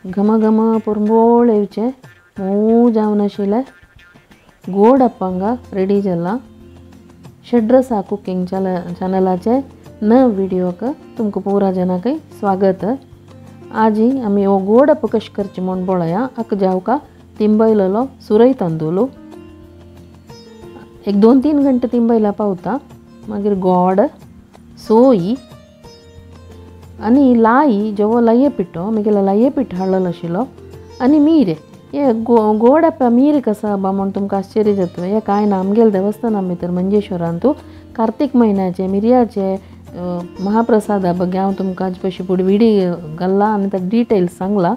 घम घम पुरंबोळ येवचे मोव जावन आशिल्लें गोड अप्पांगा रेडी जाला। षड्रसा कुकिंग चॅनलाचे नव व्हिडिओक तुमकां पुरा जनांक स्वागत। आज आमी हो गोड अप्प कशें करचें म्हूण पळया। आक जावका तिंबयलेलो सुरय तांदूळ एक 2-3 घंटे तिंबयला पावता। मागीर गोड सोय आनी लाई जेवो लाये पिठो मागीर लाये पीठ हाडलेलो आशिल्लो आनी मिरे। हे गोड अप्पा मीर कसा बा म्हूण तुमकां आश्चर्य जातलें। हे कांय ना, आमगेले देवस्थाना भितर मंजेश्वरांतू कार्तीक म्हयन्याचे मिरयाचे महाप्रसादा बगे हांव तुमकां आज पयशे फुडें विडियो घाल्ला आनी ताका डिटेल्स सांगला।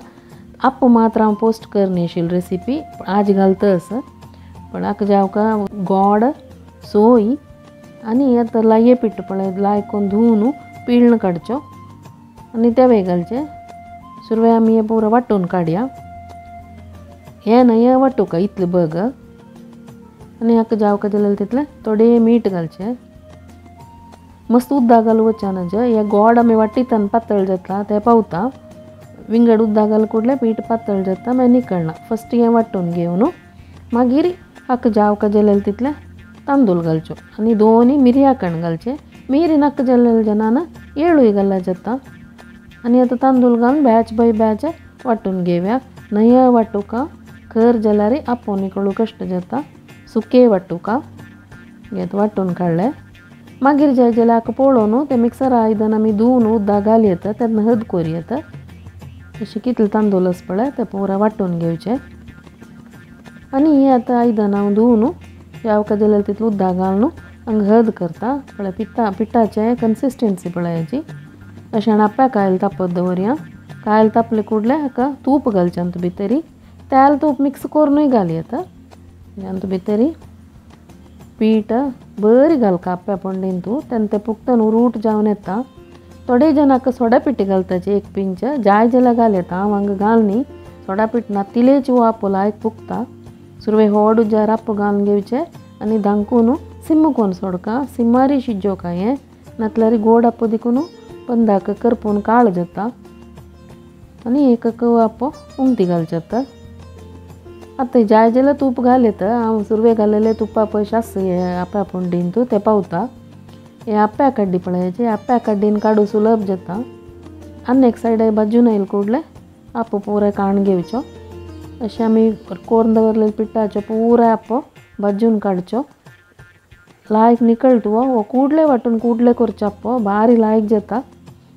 आप्प मात्र हांव पोस्ट करनी आशिल्ली रेसिपी आज घालता आसा। पण आतां जावका गोड सोय आनी आतां लाये पीठ पळय लाय कोन्न धुवन पिळून काडचो आनी तेवे घालचें। सुरवे आमी हें पुरो वांटून काडया। हें न्हय हें वांटूका इतलें बग आनी हाका जावका जाल्यार तितलें थोडें मीठ घालचें। मस्त उदक घालूं वचना जे हें गोड आमी वांटीतान पातळ जाता तें पावता। विंगड उदक घाल कुडलें पीठ पातळ जाता मागीर निकळना। फस्ट हें वांटून घेवन मागीर हाका जावका जाल्यार तितलें तांदूळ घालच्यो आनी दोनी मिरयां कण घालचें। मिरी नाका जाल्यार जनान येळूय घाल्यार जाता। आनी आतां तांदूळ घालून बॅच बाय बॅच वांटून घेवया। न्हय वांटूका खर जाल्यार आपोवन निकळू कश्ट जाता। सुके वांटूका घेत वांटून काडलें। मागीर जाय जाल्यार हाका पळोवन तें मिक्सरा आयदन आमी धुवन उदक घाल येता तेन्ना हद कोर येता। अशें कितले तांदूळ आसा पळय तें पुरा वांटून घेवचें। आनी हें आतां आयदन हांव धुवन जावका जाल्यार तितलें उदक घालून हांगा हद करता। पळय पिठाचें कन्सिस्टन्सी पळयाची। अशें आप्प्या कायल तापत दवरया। कायल तापले कुडले हाका तूप घालचें आनी भितरी तेल तूप मिक्स करुनूय घाल येता। आनी भितरी पीठ बरी घालका आप्प्या पंडीन तूं तेन्ना तें पुगतन रूट जावन येता। थोडे जण हाका सोडा पीठ घालताचे 1 पिंच जाय जाल्यार घाल येता। हांव हांगा घालनी सोडा पीठ ना तिलेच हो आप्पो लायक पुगता। सुरवे होड उजार आप्पो घालून घेवचें आनी धांकून सिम कोन्न सोडका। सिमारी शिजोवका हें नातल्यार गोड आप्पो देखून पंदाक करपून काळ जाता। आनी एक आप्पो उमती घालचें आतां। आतां जाय जाल्यार तूप घाल येता। हांव सुरवे घालेलें तुपा पयशे आसा हें आप्या पुंडीन तूं तें पावता। हें आप्प्या काड्डी पळयाचें आप्प्या काड्डीन काडू सुलभ जाता। आनी एक सायड भाजून आयल कुडलें आप्पो पुराय काण घेवचो। अशें आमी कोरून दवरलेलें पिठाचो पुराय आप्पो भाजून काडचो। लायक निकळटा हो कुडले वांटून कुडले करचो आप्पो बारी लायक जाता।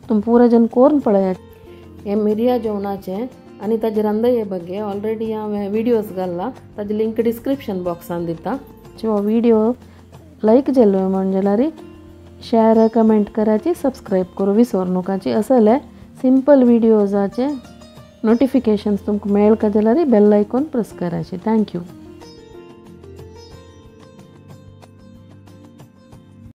तुमी पुराय जण कोरून पळयात। हें मिरया जेवणाचें आनी ताजे रांदये बगे ऑलरेडी हांवें विडियोज घाल्ला ताजे लिंक डिस्क्रिप्शन बॉक्सान दिता। हो विडियो लायक जालो म्हण जाल्यार शेअर कमेंट कराची सबस्क्रायब करूं विसर नकाची। असले सिंपल विडियोजाचे नोटिफिकेशन्स तुमकां मेळका जाल्यार बेल आयकॉन प्रेस कराची। Thank you.